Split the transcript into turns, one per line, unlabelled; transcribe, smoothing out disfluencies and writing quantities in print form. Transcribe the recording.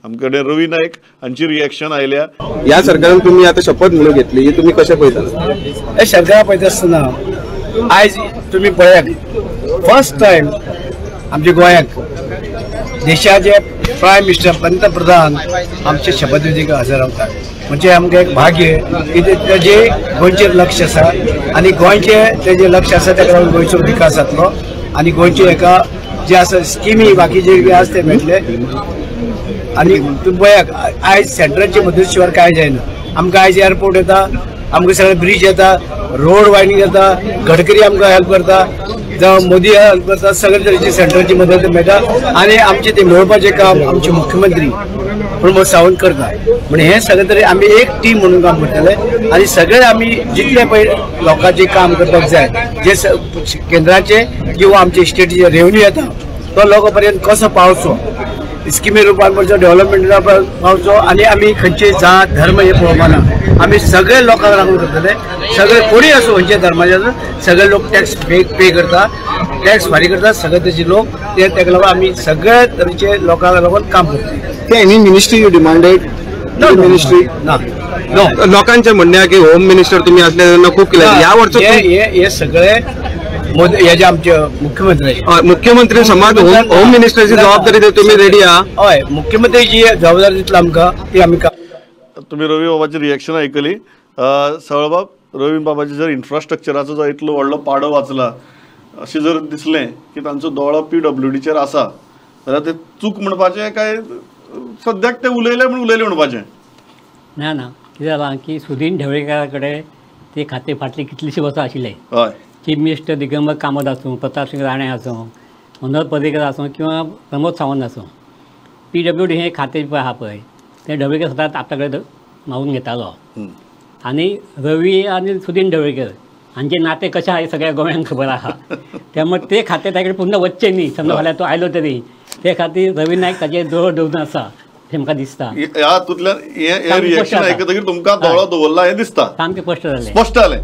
आमचे कडेन रवी नायक हांची रिएक्शन आयल्या.
ह्या सरकारान तुम्ही आता शपथ म्हणून घेतली, ही तुम्ही कशें पळयता?
हे सरकार पळयता आसतना आयज तुमी पळयात, फर्स्ट टायम आमच्या गोंयाक देशाचे प्रायम मिनिस्टर पंतप्रधान आमचे शपथविधीक हजर रावतात. म्हणजे आमकां एक भाग्य की तेजे गोंयचेर लक्ष आसा आनी गोंयचे तेजे लक्ष आसा ताका लागून गोंयचो विकास जातलो आनी गोंयचे एका जे आसा स्किमी बाकीचे बी आसा ते मेळटले. आनी तुमी पळयात आयज सेंट्रलचे मदत शिवाय कांय जायना. आमकां आयज एअरपोर्ट येता, आमकां सगळे ब्रिज येता, रोड वायडनिंग जाता, गडकरी आमकां हेल्प करता, जावं मोदी हेल्प करता, सगळे तरेची सेंट्रलची मदत मेळटा आनी आमचें तें मेळोवपाचें काम आमचे मुख्यमंत्री प्रमोद सावंत करता. म्हण हें सगळें तरी आमी एक टीम म्हणून काम करतले आनी सगळे आमी जितले पळय लोकांचें काम करपाक जाय, जे केंद्राचे किंवा आमचे स्टेटीचे रेवन्यू येता तो लोकां पर्यंत कसो पावचो, स्किमी रुपान पावचो, डेव्हलपमेंट पावचो आनी आमी खंयचे जात धर्म हे पळोवपाना, आमी सगळे लोकांक लागून करतले. सगळे कोणी आसूं खंयच्या धर्माचे आसूं, सगळे लोक टॅक्स पे करता, टॅक्स फारीक करता, सगळे तरेचे लोक ते ताका लागून आमी सगळे तरेचे लोकांक लागून काम करतले.
Any ministry you demanded? Ministry
ना,
लोकांचे म्हणणे की होम मिनिस्टर तुम्ही असले तेन्ना खूब केले ह्या वर्सा.
हे सगळे हेजे आमचे मुख्यमंत्री
मुख्यमंत्री समाज होम मिनिस्टरची जबाबदारी तुम्ही रेडी आहा?
हय, मुख्यमंत्री जी जबाबदारी दितला आमकां ती आमी.
तुमी रवी बाबाची रिएक्शन आयकली. सवळबाब, रवी बाबाची जर इन्फ्रास्ट्रक्चराचो जो इतलो व्हडलो पाडो वाचला अशें जर दिसलें की तांचो दोळो पीडब्ल्यूडीचेर आसा जाल्यार ते चूक म्हणपाचें काय सद्याक ते उलयले म्हूण उलयले म्हणपाचें?
ना ना, कितें जालां की सुदीन ढवळीकारा कडेन ते खातें फाटलीं कितलींशीं वर्सां आशिल्लें.
हय,
चीफ मिनिस्टर दिगंबर कामत आसूं, प्रतापसिंग राणे आसूं, मनोहर पर्रीकर आसूं किंवा प्रमोद सावंत आसूं, पीडब्ल्यूडी हें खातें पळय आहा पळय तें ढवळीकर सदांच आपल्या कडेन मागून घेतालो. आनी रवी आनी सुदीन ढवळीकर हांचें नातें कशें आहा हें सगळ्या गोंयांक खबर आहा. त्यामुळे ते खातें ताचे कडेन पुन्हा वचचें न्ही, समजा फाल्यां तो आयलो तरी ते खातीर रवी नायक ताचेर दोळो दवरून आसा हें म्हाका दिसता.
ह्या हातूंतल्यान हें रिएक्शन आयकतकीर तुमकां दोळो दवरला हें दिसता,
सामकें स्पश्ट जालें,
स्पश्ट जालें.